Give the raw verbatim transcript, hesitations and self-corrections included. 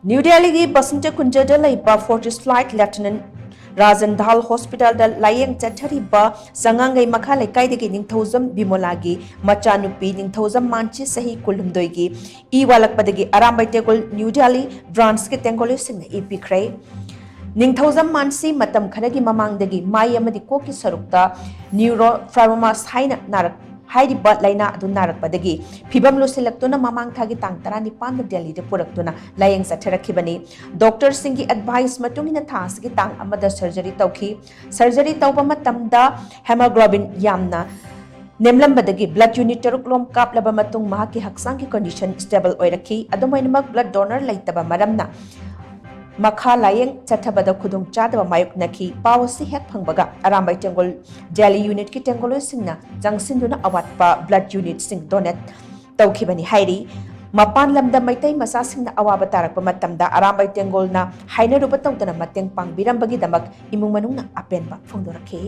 New ꯗꯦꯜꯂꯤꯒꯤ ꯕꯁꯟꯇ ꯀꯨꯟꯖꯗ ꯂꯩꯕ Fortis Flight Lieutenant Rajan Dhal Hospitalꯗ ꯂꯥꯌꯦꯡ ꯆꯠꯊꯔꯤꯕ ꯆꯉꯥꯡꯒꯩ ꯃꯈꯥ ꯂꯩꯀꯥꯏꯗꯒꯤ ꯅꯤꯡꯊꯧꯖꯝ ꯕꯤꯃꯣꯂꯥꯒꯤ ꯃꯆꯥꯅꯨꯄꯤ ꯅꯤꯡꯊꯧꯖꯝ ꯃꯥꯟꯁꯤ ꯆꯍꯤ ꯀꯨꯟꯍꯨꯝꯗꯣꯏꯒꯤ E ꯋꯥꯠꯂꯛꯄꯗꯒꯤ Arambai ꯇꯦꯡꯒꯣꯜ new Delhi branchꯀꯤ ꯇꯦꯡꯒꯣꯂꯤꯁꯤꯡꯅ E ꯄꯤꯈ꯭ꯔꯦ꯫ ꯅꯤꯡꯊꯧꯖꯝ ꯃꯥꯟꯁꯤ ꯃꯇꯝ ꯈꯔꯒꯤ ꯃꯃꯥꯡꯗꯒꯤ ꯃꯥꯏ ꯑꯃꯗꯤ ꯀꯣꯛꯀꯤ ꯁꯔꯨꯛꯇ neurofibromas ꯍꯥꯏꯅ ꯅꯥꯔꯛ ꯍꯥꯏꯔꯤꯕ ꯂꯥꯏꯅꯥ ꯑꯗꯨ ꯅꯥꯔꯛꯄꯗꯒꯤ ꯐꯤꯕꯝ ꯂꯨꯁꯤꯜꯂꯛꯇꯨꯅ ꯃꯃꯥꯡ ꯊꯥꯒꯤ ꯇꯥꯡ ꯇꯔꯥꯅꯤꯄꯥꯟꯗ ꯗꯦꯜꯂꯤꯗ ꯄꯨꯔꯛꯇꯨꯅ ꯂꯥꯌꯦꯡ ꯆꯠꯊꯔꯛꯈꯤꯕꯅꯤ꯫ ꯗꯣꯛꯇꯔꯁꯤꯡꯒꯤ advice ꯃꯇꯨꯡ ꯏꯟꯅ ꯊꯥ ꯑꯁꯤꯒꯤ ꯇꯥꯡ ꯑꯃꯗ surgery ꯇꯧꯈꯤ꯫ Surgery ꯇꯧꯕ ꯃꯇꯝꯗ hemoglobin ꯌꯥꯝꯅ ꯅꯦꯝꯂꯝꯕꯗꯒꯤ blood unit ꯇꯔꯨꯛ ꯂꯣꯝ ꯀꯥꯞꯂꯕ ꯃꯇꯨꯡ ꯃꯍꯥꯛꯀꯤ ꯍꯛꯆꯥꯡꯒꯤ condition stable ꯑꯣꯏꯔꯛꯈꯤ꯫ ꯑꯗꯨꯝ ꯑꯣꯏꯅꯃꯛ blood donor ꯂꯩꯇꯕ ꯃꯔꯝꯅ ꯃꯈꯥ ꯂꯥꯌꯦꯡ ꯆꯠꯊꯕꯗ ꯈꯨꯗꯣꯡ ꯆꯥꯗꯕ ꯃꯥꯌꯣꯛꯅꯈꯤ꯫ ꯄꯥꯎ ꯑꯁꯤ ꯍꯦꯛ ꯐꯪꯕꯒ ꯑꯔꯥꯝꯕꯥꯏ ꯇꯦꯡꯒꯣꯜ ꯗꯦꯜꯂꯤ unitꯀꯤ ꯇꯦꯡꯒꯣꯂꯣꯏꯁꯤꯡꯅ ꯆꯪꯁꯤꯟꯗꯨꯅ ꯑꯋꯥꯠꯄ blood unitꯁꯤꯡ donate ꯇꯧꯈꯤꯕꯅꯤ ꯍꯥꯏꯔꯤ꯫ ꯃꯄꯥꯟ ꯂꯝꯗ ꯃꯩꯇꯩ ꯃꯆꯥꯁꯤꯡꯅ ꯑꯋꯥꯕ ꯇꯥꯔꯛꯄ ꯃꯇꯝꯗ ꯑꯔꯥꯝꯕꯥꯏ ꯇꯦꯡꯒꯣꯜꯅ ꯍꯥꯏꯅꯔꯨꯕ ꯇꯧꯗꯅ ꯃꯇꯦꯡ ꯄꯥꯡꯕꯤꯔꯝꯕꯒꯤꯗꯃꯛ ꯏꯃꯨꯡ ꯃꯅꯨꯡꯅ ꯑꯄꯦꯟꯕ ꯐꯣꯡꯗꯣꯔꯛꯈꯤ꯫